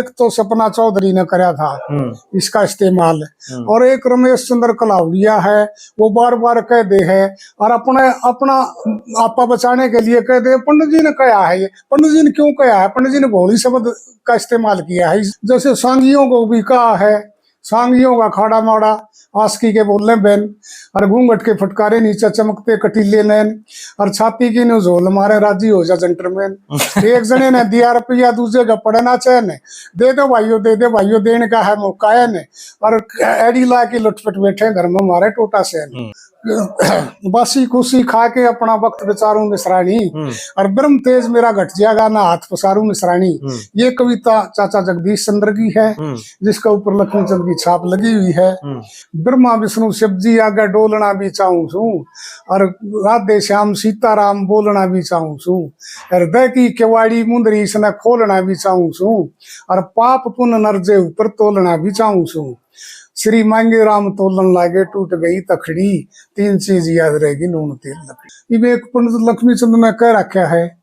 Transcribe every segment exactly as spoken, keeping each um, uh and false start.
एक तो सपना चौधरी ने करया था हम्म। इसका इस्तेमाल, हम्म। और एक रमेश चंद्र कलावड़िया है, वो बार बार कह दे है, और अपने, अपना आपा बचाने के लिए कह दे, "पंडित जी ने कहा है ये।" पंडित जी ने क्यों कहा है? पंडित जी ने भोली शब्द का इस्तेमाल किया है। जैसे सांगियों को भी कहा है, सांगियों का खाड़ा माड़ा, आशिकी के बोले बैन, और घूंघट के फटकारे नीचे चमकते कटीले नैन, और छाती की न्यू झोल मारे, "राजी हो जा जंटलमैन।" एक जने ने दिया रुपया, दूजे का पड़े ना चैन, "दे दो भाइयों, दे दो भाइयों, देने का है मौका है ने।" और एड़ी ला के लुटपट बैठे घर में मारे टोटा सैन। हम्म। बासी खुशी खा के अपना वक्त बिचारूं मिसरानी, हम्म। और ब्रह्म तेज मेरा घट जाएगा, ना हाथ पसारूं मिसरानी। हम्म। ये कविता चाचा जगदीश चंद्र की है, हम्म। जिसके ऊपर लक्ष्मी चंद की छाप लगी हुई है। हम्म। ब्रह्मा विष्णु शिव जी आगे डोलना भी चाहूं सूं, और राधे श्याम सीताराम बोलना भी चाहूं सूं, हृदय की केवाड़ी मुंदरी इसने खोलना भी चाहूं सूं, और पाप पुण्य नरजे ऊपर तोलना भी चाहूं सूं। श्री मांगे राम तोलन लागे, टूट गई तखड़ी, तीन चीज याद रहेगी, नून तेल लकड़ी। इब एक पंडित लक्ष्मी चंद ने कह रखा है,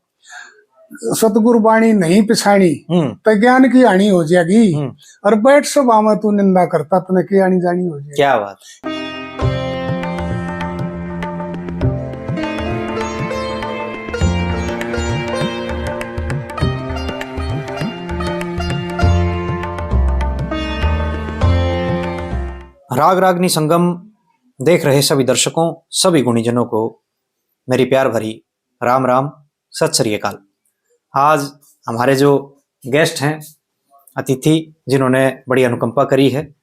"सतगुरु बाणी नहीं पिछाणी, हम्म। तो ज्ञान की हानि हो जाएगी। हम्म। और बैठ सभा में तू निंदा करता, तने की आनी जानी हो जाएगी।" क्या बात है। राग रागनी संगम देख रहे सभी दर्शकों, सभी गुणीजनों को मेरी प्यार भरी राम राम, सत श्री अकाल। आज हमारे जो गेस्ट हैं, अतिथि, जिन्होंने बड़ी अनुकंपा करी है,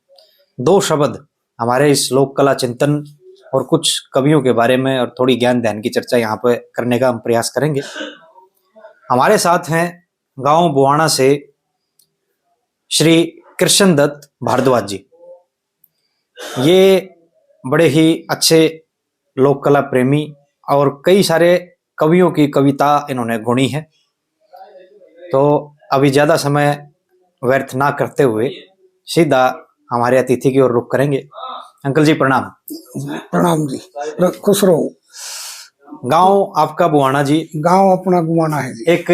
दो शब्द हमारे इस लोक कला चिंतन और कुछ कवियों के बारे में और थोड़ी ज्ञान ध्यान की चर्चा यहाँ पे करने का हम प्रयास करेंगे। हमारे साथ हैं गांव बुआना से श्री कृष्ण दत्त भारद्वाज जी। ये बड़े ही अच्छे लोक कला प्रेमी और कई सारे कवियों की कविता इन्होंने गुणी है। तो अभी ज्यादा समय व्यर्थ ना करते हुए सीधा हमारे अतिथि की ओर रुख करेंगे। अंकल जी, प्रणाम। प्रणाम जी, र-, खुश रहो। गांव आपका बुआना जी। गांव अपना बुआना है जी। एक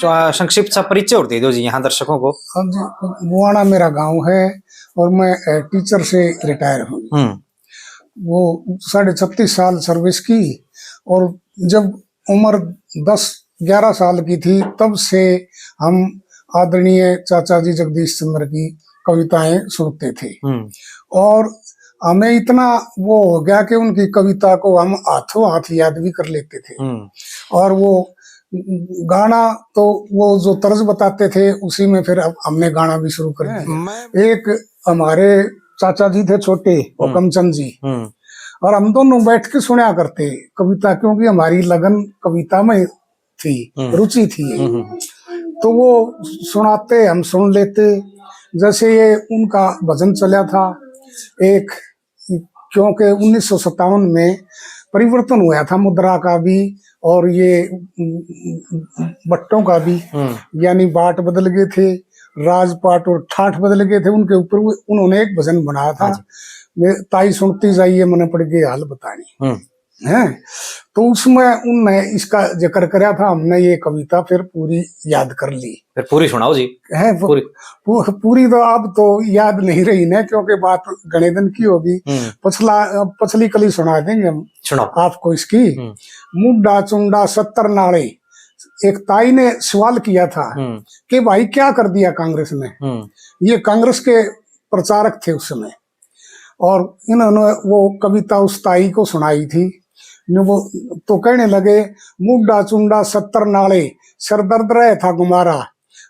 स-, संक्षिप्त सा परिचय और दे दो जी यहाँ दर्शकों को। हाँ जी, बुआना मेरा गांव है और मैं, अ, टीचर से रिटायर हूँ। हम्म। वो साढ़े छत्तीस साल सर्विस की, और जब उम्र दस ग्यारह साल की थी, तब से हम आदरणीय चाचा जी जगदीश चंद्र की कविताएं सुनते थे। हम्म। और हमें इतना वो हो गया कि उनकी कविता को हम हाथों हाथ याद भी कर लेते थे। हम्म। और वो गाना, तो वो जो तर्ज बताते थे, उसी में फिर हम, हमने गाना भी शुरू कर दिया। मैं एक हमारे चाचा जी थे छोटे, हम्म। हुकमचंद जी, हम्म। और हम दोनों बैठ के सुना करते कविता, क्योंकि हमारी लगन कविता में थी, हम्म। रुचि थी। हम्म, हम्म। तो वो सुनाते, हम सुन लेते। जैसे ये उनका भजन चला था एक, क्योंकि उन्नीस सौ सत्तावन में परिवर्तन हुआ था मुद्रा का भी और ये, उम, बट्टों का भी, हम्म। यानी बाट बदल गए थे, राजपाट और ठाठ बदल गए थे। उनके ऊपर वो, उन्होंने एक भजन बनाया था, हाँ जी। वे ताई सुनती जाइए, मने पड़ गई हाल बतानी। हम्म। हैं, तो उसमें उनने इसका जिक्र करा था, हमने ये कविता फिर पूरी याद कर ली। फिर पूरी सुनाओ जी। है, वो पूरी। पू-, पूरी तो अब तो याद नहीं रही ना, क्योंकि बात घणे दिन की होगी। हम्म। पछला, पछली कली सुना देंगे हम सुनाओ। आपको इसकी। हम्म। मुंडा चुंडा सत्तर नाले, एक ताई ने सवाल किया था हम्म। कि भाई, क्या कर दिया कांग्रेस ने? हम्म। ये कांग्रेस के प्रचारक थे उस समय, और इन्होंने वो कविता उस ताई को सुनाई थी। ने वो तो कहने लगे, "मुंडा चुंडा सत्तर नाले, सर दर्द रहे था गुमारा,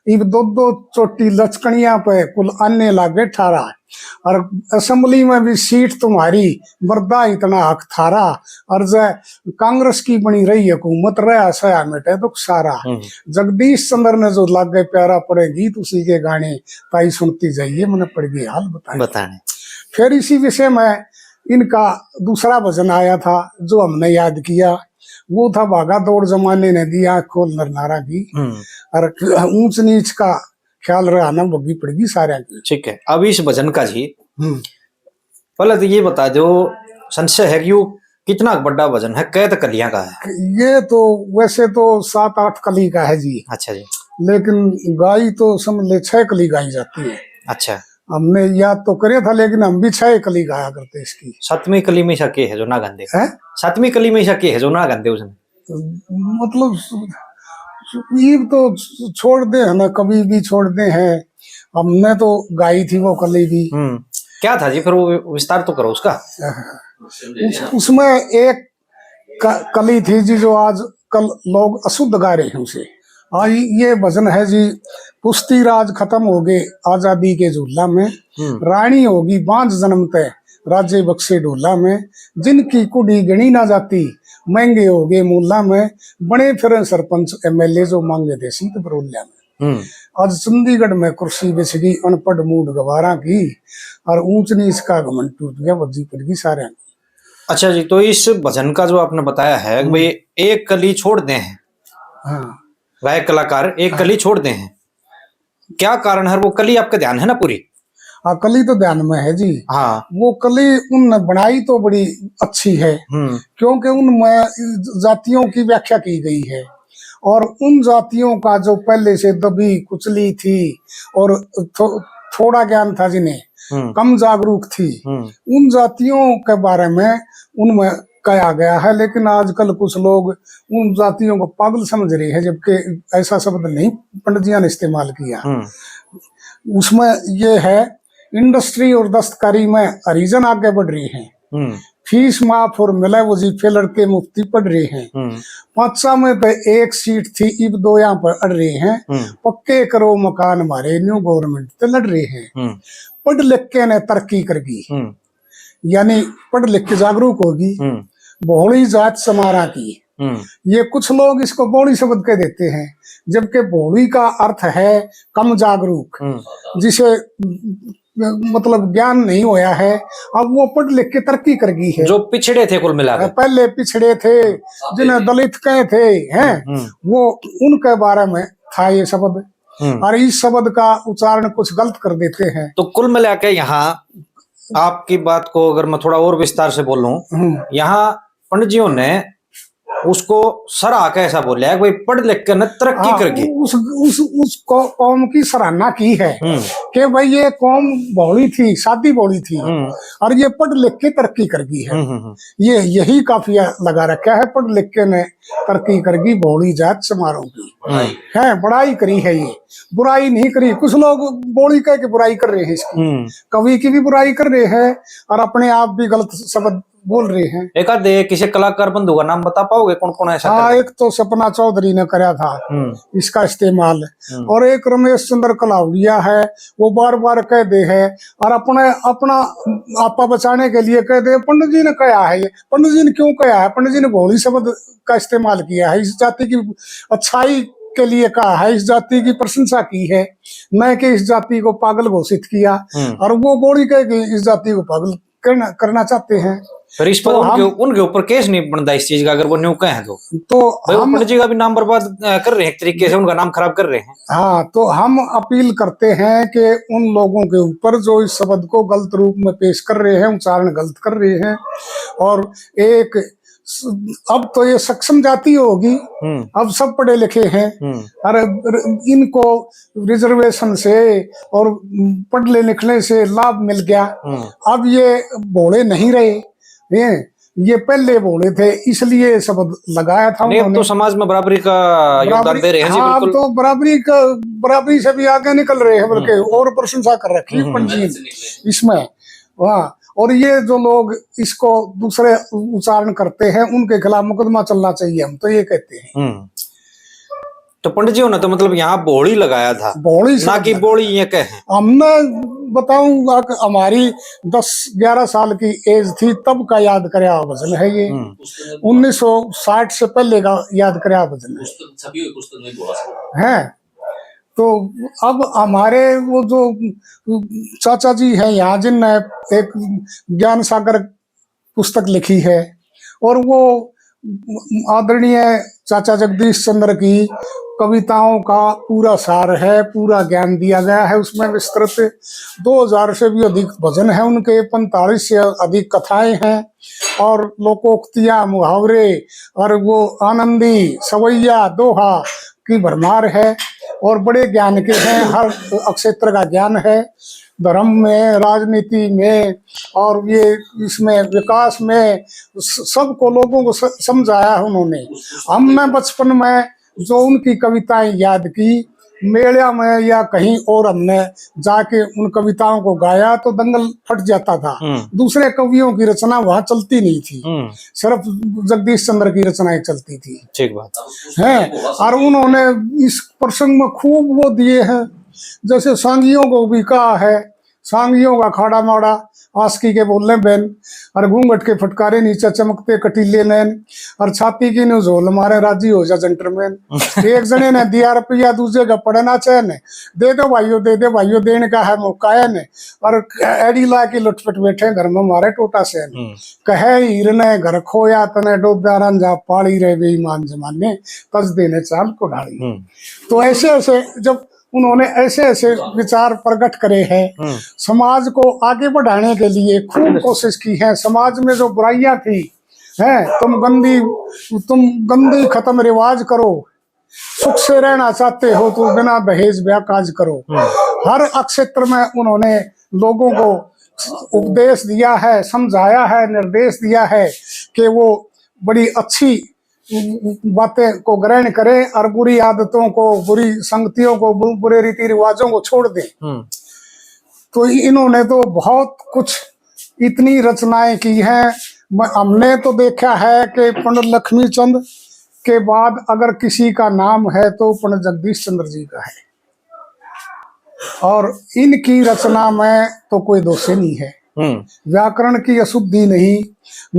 इब दो दो चोटी लचकनिया पे कुल आने लागे ठारा, और असेंबली में भी सीट तुम्हारी, मर्दा इतना हक थारा, और जय कांग्रेस की बनी रही हुकूमत, रहा सया मिटे दुख सारा।" हम्म। जगदीश चंद्र ने जो लागे प्यारा, पड़े गीत उसी के गाने, ताई सुनती जाइए, मने पड़ गई हाल बताने। बताने। फिर इसी विषय में इनका दूसरा भजन आया था, जो हमने याद किया, वो था भागा दौड़ जमाने ने दी आँख खोल नर नारा की। हम्म। और ऊंच नीच का ख्याल रहा ना, बग्गी पड़गी सारियां की। ठीक है, अब इस भजन का जी, हम्म। पहले तो ये बता दो, संशय है कि वो कितना बड़ा भजन है, कै कलियां का है? ये तो वैसे तो सात आठ कली का है जी। अच्छा जी। लेकिन गाई तो समझ ले छह कली गाई जाती है। अच्छा। हमने याद तो करे था, लेकिन हम भी छह कली गाया करते इसकी। सातवीं कली में ऐसा के है जो ना गांदे? हैं? सातवीं कली में ऐसा के है जो ना गांदे उसने? मतलब, ईब तो छोड़ दे है ना, कभी भी छोड़ दे हैं। हमने तो गाई थी वो कली भी। हम्म। क्या था जी, फिर वो विस्तार तो करो उसका। उस, उसमें एक क-, कली थी जी, जो आज कल लोग अशुद्ध गा रहे हैं उसे। आज ये भजन है जी, कुश्ती राज खत्म हो गए आजादी के झूला में, हम्म। रानी होगी बांझ जन्म तै राजे बक्से ढोला में, जिनकी कुड़ी गणी ना जाती, महंगे हो गए मोला में, बने फिरे सरपंच एमएलए जो मांगे थे सीट बरोल्या में। हम्म। आज चंडीगढ़ में कुर्सी बिछ गई अनपढ़ मूड गवारा की, और ऊंच नीच का घमंड टूट गया, वज्जी पड़ गई सारे। अच्छा जी, तो इस भजन का जो आपने बताया है कि हम्म। भाई एक कली छोड़ दे हैं, हाँ। गायक कलाकार एक हाँ। कली छोड़ दे हैं, क्या कारण है? वो कली आपका ध्यान है ना पूरी? हाँ, कली तो ध्यान में है जी। हाँ। वो कली उनने बनाई तो बड़ी अच्छी है, हम्म। क्योंकि उनमें जातियों की व्याख्या की गई है और उन जातियों का जो पहले से दबी कुचली थी और थो-, थोड़ा ज्ञान था जिन्हें, हम्म। कम जागरूक थी, हम्म। उन जातियों के बारे में उनमें कहा गया है। लेकिन आजकल कुछ लोग उन जातियों को पागल समझ रहे हैं, जबकि ऐसा शब्द नहीं पंडित जी ने इस्तेमाल किया। हम्म। उसमें ये है, इंडस्ट्री और दस्तकारी में हरिजन आगे बढ़ रहे हैं। हम्म। फीस माफ और मिले वजीफे, लड़के मुफ्ती पढ़ रहे हैं। हम्म। पांचा में तो एक सीट थी, इब दो यहाँ पर अड़ रहे हैं। हम्म। पक्के करो मकान हमारे, न्यू गवर्नमेंट ते लड़ रहे हैं। हम्म। पढ़ लिख के ने तरक्की कर गई। हम्म। यानी पढ़ लिख के जागरूक होगी। हम्म। भोली जात समारा की। हम्म। ये कुछ लोग इसको भोली शब्द कह देते हैं, जबकि भोली का अर्थ है कम जागरूक, हम्म। जिसे, म-, मतलब ज्ञान नहीं होया है। अब वो पढ़ लिख के तरक्की कर गई है। जो पिछड़े थे कुल मिला के। पहले पिछड़े थे, जिन्हें दलित कहे थे, हैं, हम्म। वो उनके बारे में था ये शब्द। हम्म। और इस शब्द का उच्चारण कुछ गलत कर देते हैं। तो कुल मिला के यहाँ आपकी बात को अगर मैं थोड़ा और विस्तार से बोलूं, हम्म। यहाँ पंडित जी ने उसको सराह के ऐसा बोला है कि भाई पढ़ लिख के न तरक्की हाँ, कर गई। उस, उस, उस कौ-, कौम की सराहना की है हम्म। कि भाई ये कौम भोली थी, सादी भोली थी हम्म। और ये पढ़ लिख के तरक्की कर गई है। हम्म, हम्म, हम्म। ये, यही काफिया लगा रखा है, पढ़ लिख के ने तरक्की कर गई भोली जात समारों की। हम्म। है, बड़ाई करी है ये, बुराई नहीं करी। कुछ लोग भोली कह के बुराई कर रहे हैं इसकी। हम्म। कवि की भी बुराई कर रहे हैं और अपने आप भी गलत शब्द बोल रहे हैं। एक आधे किसी कलाकार बंधु का नाम बता पाओगे, कौन कौन ऐसा हाँ, कर रहे हैं? एक तो सपना चौधरी ने करा था हम्म। इसका इस्तेमाल, हम्म। और एक रमेश चंद्र कलावड़िया है, वो बार बार कह दे है और अपने, अपना आपा बचाने के लिए कह दे, पंडित जी ने कहा है ये। पंडित जी ने क्यों कहा है? पंडित जी ने भोली शब्द का इस्तेमाल किया है, इस जाति की अच्छाई के लिए कहा है, इस जाति की प्रशंसा की है, न कि इस जाति को पागल घोषित किया। हम्म। और वो भोली कह के इस जाति को पागल करना, करना चाहते हैं। पर इस पर तो उनके, हम उनके ऊपर केस नहीं बनता इस चीज का, अगर वो न्यू कहें तो। तो भाई, वो हम पंडित जी का भी नाम बर्बाद, अ, कर रहे हैं एक तरीके से, उनका नाम खराब कर रहे हैं। हाँ, तो हम अपील करते हैं कि उन लोगों के ऊपर जो इस शब्द को गलत रूप में पेश कर रहे हैं, उच्चारण गलत कर रहे हैं, और एक स-, अब तो ये सक्षम जाति होगी, हम्म। अब सब पढ़े लिखे हैं, हम्म। और इनको रिजर्वेशन से और पढ़ने लिखने से लाभ मिल गया। हम्म। अब ये भोले नहीं रहे, ये, ये पहले भोले थे, इसलिए शब्द लगाया था नहीं, अब उन्होंने। तो समाज में बराबरी का योगदान बराबरी, दे रहे हैं जी, हाँ, अब बिल्कुल। तो बराबरी का, बराबरी से भी आगे निकल रहे हैं, बल्कि हम्म। और प्रशंसा कर रखी है हम्म। पंडित जी ने इसमें। वाह। और ये जो लोग इसको दूसरे उच्चारण करते हैं, उनके खिलाफ मुकदमा चलना चाहिए, हम तो ये कहते हैं। हम्म। तो पंडित जी होने तो मतलब यहाँ भोली लगाया था, भोली ना शब्द कि लगाया। बोली ये कहे। हमने बताऊंगा कि हमारी दस ग्यारह साल की एज थी, तब का याद करया हुआ भजन है ये। हम्म। उन्नीस सौ साठ से पहले का याद करया हुआ भजन है। पुस्तक छपी हुई पुस्तक में भोला शब्द है। तो अब हमारे वो जो चाचा जी हैं यहाँ, जिनने एक ज्ञान सागर पुस्तक लिखी है, और वो आदरणीय चाचा जगदीश चंद्र की कविताओं का पूरा सार है, पूरा ज्ञान दिया गया है उसमें विस्तृत। दो हज़ार से भी अधिक भजन हैं उनके, पैंतालीस से अधिक कथाएं हैं, और लोकोक्तियां, मुहावरे, और वो आनंदी सवैया दोहा की भरमार है। और बड़े ज्ञान के हैं, हर क्षेत्र का ज्ञान है, धर्म में, राजनीति में, और ये इसमें विकास में स-, सबको, लोगों को स-, समझाया है उन्होंने। हमने बचपन में जो उनकी कविताएं याद की, मेला में या कहीं और हमने जाके उन कविताओं को गाया तो दंगल फट जाता था। हम्म। दूसरे कवियों की रचना वहां चलती नहीं थी, हम्म। सिर्फ जगदीश चंद्र की रचनाएं चलती थी। ठीक बात। हैं, और उन्होंने इस प्रसंग में खूब वो दिए हैं, जैसे सांगियों को भी कहा है, सांगियों का खाड़ा माड़ा, आशिकी के बोले बैन, और घूंघट के फटकारे नीचे चमकते कटीले नैन, और छाती की न्यू झोल मारे, राजी हो जा जेंटलमैन। एक जने ने दिया रुपया, दूजे का पड़े ना चैन, दे दो भाइयों, दे दो भाइयों, देने का है मौका है ने, और एड़ी ला के लुटपट बैठे घर में मारे टोटा सैन। हम्म। कहे हीर ने घर खोया तने डोब्या रांझा पाली रे बेईमान जमाने, तज देने चाल को ढाली। हम्म। तो ऐसे ऐसे जब उन्होंने ऐसे ऐसे विचार प्रकट करे हैं, हम्म। समाज को आगे बढ़ाने के लिए खूब कोशिश की है। समाज में जो बुराइयां थी, हैं, तुम गंदी, तुम गंदी खत्म रिवाज करो, सुख से रहना चाहते हो तो बिना दहेज ब्याह काज करो। हम्म। हर क्षेत्र में उन्होंने लोगों को उपदेश दिया है, समझाया है, निर्देश दिया है कि वो बड़ी अच्छी बातें को ग्रहण करें और बुरी आदतों को, बुरी संगतियों को, बु-, बुरे रीति रिवाजों को छोड़ दें। हम्म। तो इन्होंने तो बहुत कुछ, इतनी रचनाएं की हैं। म-, हमने तो देखा है कि पंडित लक्ष्मी चंद के बाद अगर किसी का नाम है तो पंडित जगदीश चंद्र जी का है। और इनकी रचना में तो कोई दोष ही नहीं है। हम्म। व्याकरण की अशुद्धि नहीं,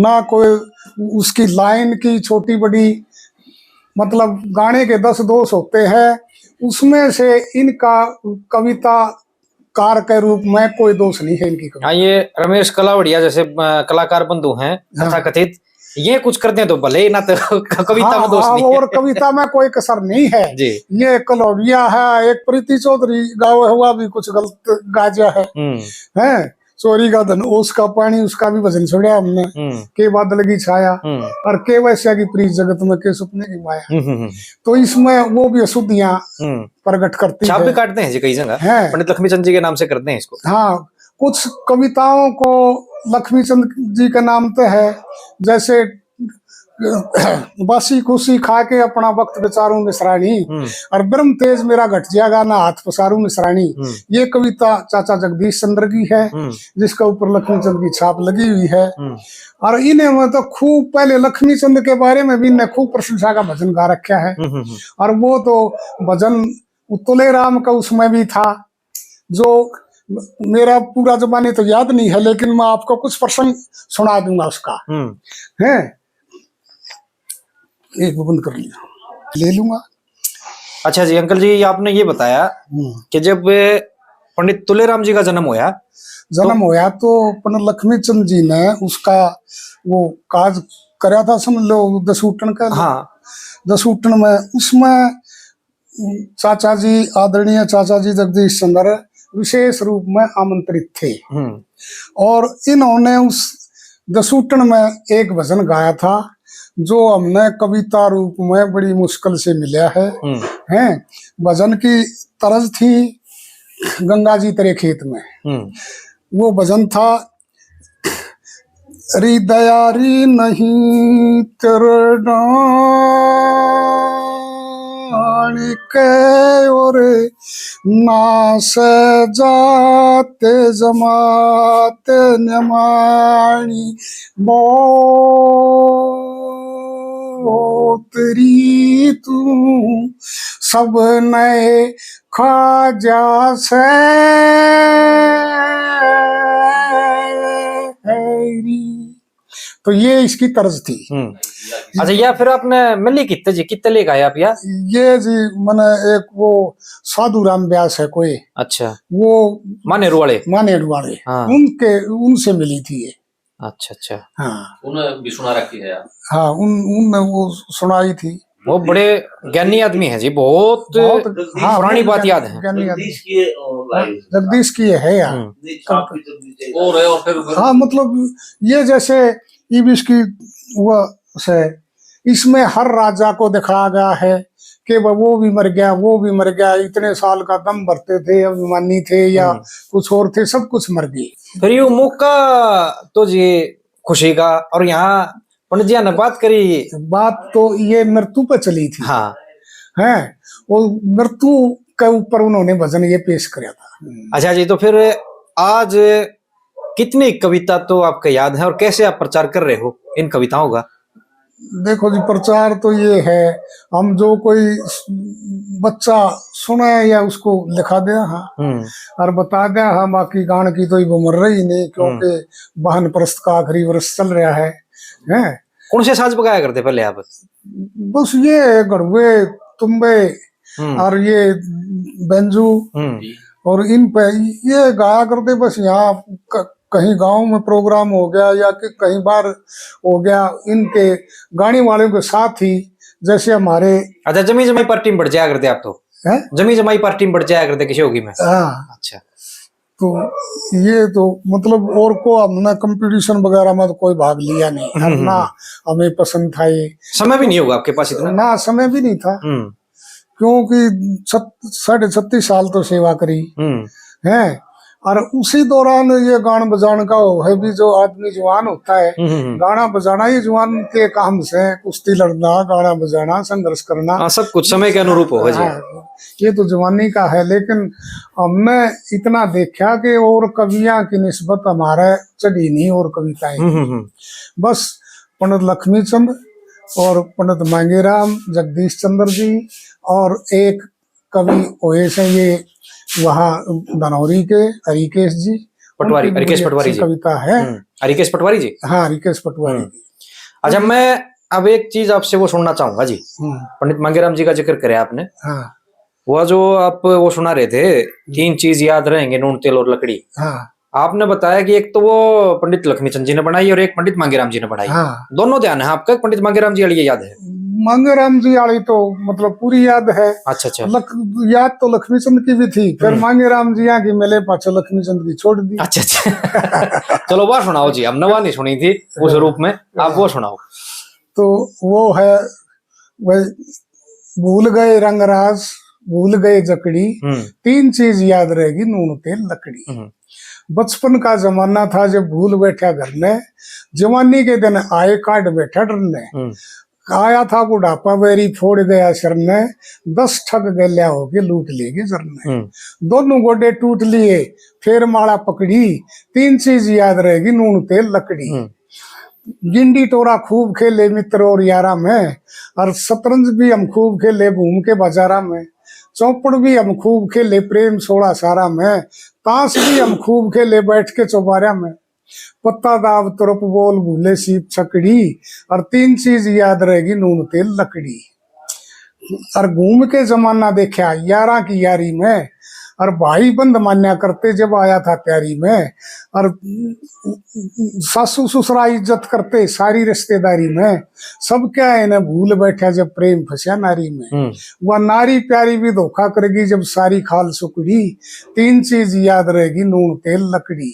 ना कोई उसकी लाइन की छोटी बड़ी, मतलब गाने के दस दोष होते हैं, उसमें से इनका कविता कार के रूप में कोई दोष नहीं है इनकी कविता। हाँ, ये रमेश कलावड़िया जैसे, अ, कलाकार बंधु हैं, हाँ। तथाकथित, ये कुछ कर दें तो भले ही ना, तो क-, कविता हाँ, में दोष हाँ, नहीं है। और कविता में कोई कसर नहीं है। जी। ये कलावड़िया है, एक प्रीति चौधरी गावे हुआ भी कुछ गलत गाजा है। हम्म। हैं? चोरी का धन, उसका पानी, उसका भी भजन सुनया हमने। हम्म। के बादल की छाया, हम्म। और के वैश्या की प्रीत जगत में, के सुपने की माया। हम्म, हम्म, हम्म। तो इसमें वो भी अशुद्धियां हम्म। प्रकट करती छाप है। भी काटते हैं जी कई जगह, हैं। पंडित लक्ष्मी चंद जी के नाम से करते हैं इसको। हाँ, कुछ कविताओं को लक्ष्मी चंद जी के नाम पे है, जैसे बासी खुशी खा के अपना वक्त बिचारूं मिसरानी, हम्म। और ब्रह्म तेज मेरा घट जाएगा ना हाथ पसारूं मिसरानी। हम्म। ये कविता चाचा जगदीश चंद्र की है, हम्म। जिसके ऊपर लक्ष्मी चंद की छाप लगी हुई है। हम्म। और इन्हें मैं तो खूब पहले लक्ष्मी चंद के बारे में भी इन्हें खूब प्रशंसा का भजन गा रखा है। हम्म, हम्म, हम्म। और वो तो भजन उत्तले राम का उसमें भी था, जो मेरा पूरा जबानी तो याद नहीं है, लेकिन मैं आपको कुछ प्रसंग सुना दूंगा उसका। हम्म। हैं? एक बंद कर लिया, ले लूंगा। अच्छा जी, अंकल जी, आपने ये बताया हम्म। कि जब पंडित तुलेराम जी का जन्म होया, जन्म होया तो पंडित लक्ष्मी चंद जी ने उसका वो काज करया था, समझ लो, दसूटन का। हाँ। दसूटन में, उसमें चाचा जी, आदरणीय चाचा जी जगदीश चंद्र विशेष रूप में आमंत्रित थे। हम्म। और इन्होंने उस दसूटन में एक भजन गाया था, जो हमने कविता रूप में बड़ी मुश्किल से मिला है। हम्म। हैं, भजन की तर्ज थी गंगा जी तेरे खेत में। हम्म। वो भजन था, री दया री नहीं तेरे डान के और ना से जात जमात निमाणी मौत री तू सब नए खा जा से हैरी। तो ये इसकी तर्ज थी। हम्म। अच्छा, या फिर आपने मिली कितने जी, कितने लेके आए आप या? ये जी, मैंने एक वो साधु राम व्यास है कोई। अच्छा। वो मानेरू वाले? मानेरू वाले। हाँ। उनके, उनसे मिली थी ये। अच्छा, अच्छा। हाँ। उन्हें भी सुना रखी है आप? हाँ, उन, उनने वो सुनाई थी। वो बड़े ज्ञानी आदमी हैं जी, बहुत बहुत, हाँ, पुरानी बहुत बात ज्ञानी, याद है। ज्ञानी आदमी। जगदीश की ये, अ, हाँ, line। जगदीश की ये है यार। हम्म। नहीं, छाप भी जगदीश है। और है, और फिर हाँ, मतलब, ये जैसे इबिश की वो से, इसमें हर राजा को दिखाया गया है कि वो भी मर गया, वो भी मर गया, इतने साल का दम भरते थे, अभिमानी थे या हम्म। कुछ और थे, सब कुछ मर गए। फिर ये मौका तो जी खुशी का, और यहाँ पंडित जी ने बात करी। बात तो ये मृत्यु पे चली थी। हाँ। हैं, वो मृत्यु के ऊपर उन्होंने भजन ये पेश करया था। अच्छा जी, तो फिर आज कितनी कविता तो आपको याद है और कैसे आप प्रचार कर रहे हो इन कविताओं का? देखो जी, प्रचार तो ये है, हम जो कोई स-, बच्चा सुने या उसको लिखा दे, हाँ, हम्म। और बता दे, हाँ, बाकी गान की तो ये उम्र रही नहीं, क्योंकि हम्म। वानप्रस्थ का आखिरी वर्ष चल रहा है, हैं? कौन से साज बगाया करते पहले आप? बस ये घड़ुए, तुम्बे हम्म। और ये बैंजू हम्म। और इन पे ये गाया करते। बस यहाँ क-, कहीं गांव में प्रोग्राम हो गया या कि कहीं बाहर हो गया, इनके गाने वालों के साथ ही, जैसे हमारे अच्छा, जमी जमाई पार्टी में बढ़ जाया करते आप तो? हैं? जमी जमाई पार्टी में बढ़ जाया करते किसी होगी में? हाँ। अच्छा। तो ये तो मतलब और को हमने कंपटीशन वगैरह में तो कोई भाग लिया नहीं, हम्म, और हम्म, ना हम्म। हमें पसंद था ये। समय भी नहीं होगा आपके पास इतना? ना, समय भी नहीं था, हम्म। क्योंकि छत-, साढ़े छत्तीस साल तो सेवा करी हम्म। है, और उसी दौरान ये गान बजान का हो है भी, जो आदमी जवान होता है, हम्म, हम्म, हम्म। गाना बजाना ही जवान के काम से, कुश्ती लड़ना, गाना बजाना, संघर्ष करना। हाँ, सब कुछ समय के अनुरूप हो, हाँ जी। हाँ, ये तो जवानी का है, लेकिन हमने इतना देखा कि और कवियां की निस्बत हमारे चढ़ी नहीं और कविताएं। हम्म, हम्म, हम्म। बस पंडित लक्ष्मी चंद और पंडित मांगेराम, जगदीश चंद्र जी और एक कवि हुए से ये वहाँ धनौरी के हरिकेश जी, पटवारी, उनकी हरिकेश बड़ी पटवारी अच्छी जी। कविता है। हम्म, हरिकेश पटवारी जी? हाँ, हरिकेश पटवारी हम्म। जी। अच्छा, मैं अब एक चीज आपसे वो सुनना चाहूंगा जी। हम्म। पंडित मांगेराम जी का जिक्र करे आपने। हाँ। वो जो आप वो सुना रहे थे, हम्म। तीन चीज याद रहेंगे, नून, तेल और लकड़ी। हाँ। आपने बताया कि एक तो वो पंडित लक्ष्मी चंद जी ने बनाई और एक पंडित मांगेराम जी ने बनाई। हाँ। दोनों ध्यान है आपका, पंडित मांगेराम जी वाली ये याद है? मांगेराम जी वाली तो मतलब पूरी याद है। अच्छा, अच्छा। लक-, याद तो लक्ष्मी चंद की भी थी, फिर हम्म। मांगेराम जी यहाँ की मिले, पाछे लक्ष्मी चंद की छोड़ दी। अच्छा, अच्छा। चलो, वह सुनाओ जी, हमने वह नहीं सुनी थी उस हाँ। रूप में, आप वो हाँ। सुनाओ। तो वो है, वही, भूल गए रंगराज, भूल गए जकड़ी, हम्म। तीन चीज याद रहेगी, नून, तेल, लकड़ी। हम्म। बचपन का जमाना था जब भूल बैठा घर ने, जवानी के दिन आए काट बैठा डर ने। हम्म। आया था बुढ़ापा बैरी फोड़ गया सिर ने, दस ठग गैल्या होके लूट लेगी जर ने। हम्म। दोनों गोडे टूट लिए, फेर माला पकड़ी, तीन चीज याद रहेगी, नून, तेल, लकड़ी। हम्म। गिंडी टोरा खूब खेले मित्र और यारा में, और शतरंज भी हम खूब खेले घूम के बाजारा में, चौपड़ भी हम खूब खेले प्रेम सोलह सारा में, ताश भी हम खूब खेले बैठ के चौबारा में, पत्ता दाव तुरप बोल भूले सीप छकड़ी, और तीन चीज याद रहेगी, नून, तेल, लकड़ी। और घूम के जमाना देखा यारा की यारी में, और भाई बंद मान्या करते जब आया था प्यारी में, और सासू ससुरा इज्जत करते सारी रिश्तेदारी में, सब क्या इन्हें भूल बैठा जब प्रेम फंसा नारी में। हम्म। वह नारी प्यारी भी धोखा करेगी जब सारी खाल सुकड़ी, तीन चीज याद रहेगी, नून, तेल, लकड़ी।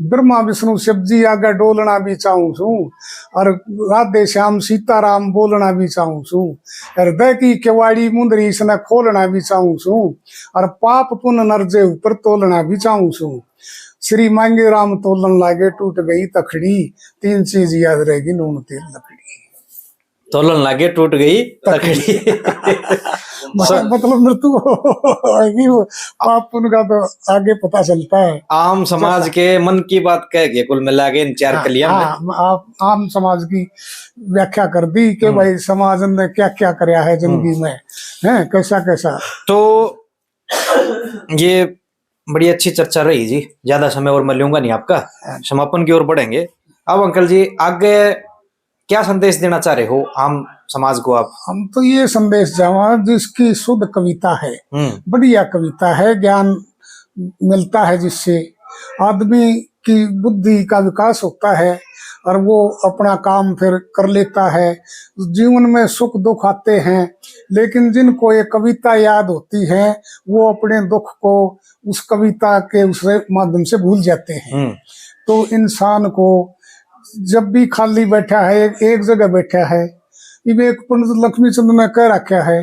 ब्रह्मा विष्णु शिव जी आगे डोलना भी चाहूं सूं, और राधे श्याम सीताराम बोलना भी चाहूं सूं, हृदय की केवाड़ी मुंदरी इसने खोलना भी चाहूं सूं, और पाप पुण्य नरजे ऊपर तोलना भी चाहूं सूं। श्री मांगे राम तोलन लागे टूट गई तखड़ी, तीन चीज याद रहेगी, नून, तेल, लकड़ी। तोलन लागे टूट गई तखड़ी। मतलब, मतलब मृत्यु होगी, वो पाप पुण्य का तो आगे पता चलता है। आम समाज के मन की बात कह गए कुल मिला के इन चार हाँ, कलियां में। हाँ, आप आम समाज की व्याख्या कर दी कि हम्म। भाई समाज ने क्या क्या करया है जिंदगी हम्म। में, हैं, कैसा कैसा। तो ये बड़ी अच्छी चर्चा रही जी, ज्यादा समय और मैं लूंगा नहीं आपका, हाँ। समापन की ओर बढ़ेंगे। अब अंकल जी, आगे क्या संदेश देना चाह रहे हो आम समाज को आप? हम तो ये संदेश चाहवा, जिसकी शुद्ध कविता है, हम्म। बढ़िया कविता है, ज्ञान मिलता है, जिससे आदमी की बुद्धि का विकास होता है और वो अपना काम फिर कर लेता है। जीवन में सुख दुख आते हैं, लेकिन जिनको ये कविता याद होती है, वो अपने दुख को उस कविता के उस माध्यम से भूल जाते हैं। हम्म। तो इंसान को जब भी खाली बैठा है, एक, एक जगह बैठा है, इब एक पंडित लक्ष्मी चंद ने कह रखा है,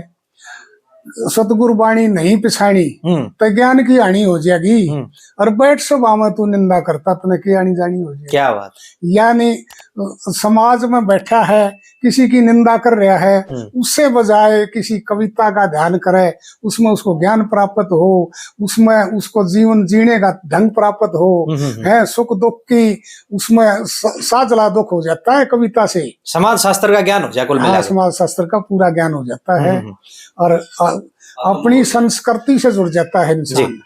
सतगुरु बाणी नहीं पिछाणी, हम्म तो ज्ञान की हानि हो जाएगी। हम्म। और बैठ सभा में तू निंदा करता, तने की आनी जानी हो जाएगी। क्या बात। यानी अ, समाज में बैठा है, किसी की निंदा कर रहा है, हम्म। उससे बजाय किसी कविता का ध्यान करे, उसमें उसको ज्ञान प्राप्त हो, उसमें उसको जीवन जीने का ढंग प्राप्त हो, हम्म, हम्म, हम्म। है सुख दुख की, उसमें स- साझला दुख हो जाता है कविता से। समाज शास्त्र का ज्ञान हो जाए कुल मिला हाँ, के। समाज शास्त्र का पूरा ज्ञान हो जाता है। हम्म, हम्म। और अ, अपनी संस्कृति से जुड़ जाता है इंसान।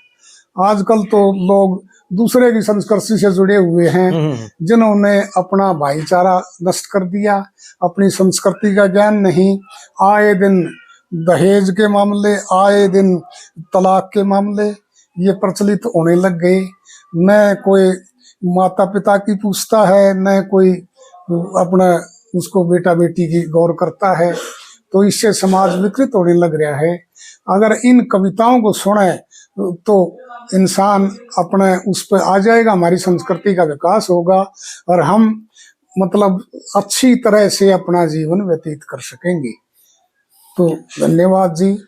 आजकल तो लोग दूसरे की संस्कृति से जुड़े हुए हैं, हम्म, हम्म, जिन्होंने अपना भाईचारा नष्ट कर दिया, अपनी संस्कृति का ज्ञान नहीं। आए दिन दहेज के मामले, आए दिन तलाक के मामले ये प्रचलित होने लग गए। न कोई माता पिता की पूछता है, न कोई अपना उसको बेटा बेटी की गौर करता है, तो इससे समाज विकृत होने लग रहा है। अगर इन कविताओं को सुने तो इंसान अपने उस पर आ जाएगा, हमारी संस्कृति का विकास होगा और हम मतलब अच्छी तरह से अपना जीवन व्यतीत कर सकेंगे। तो धन्यवाद जी,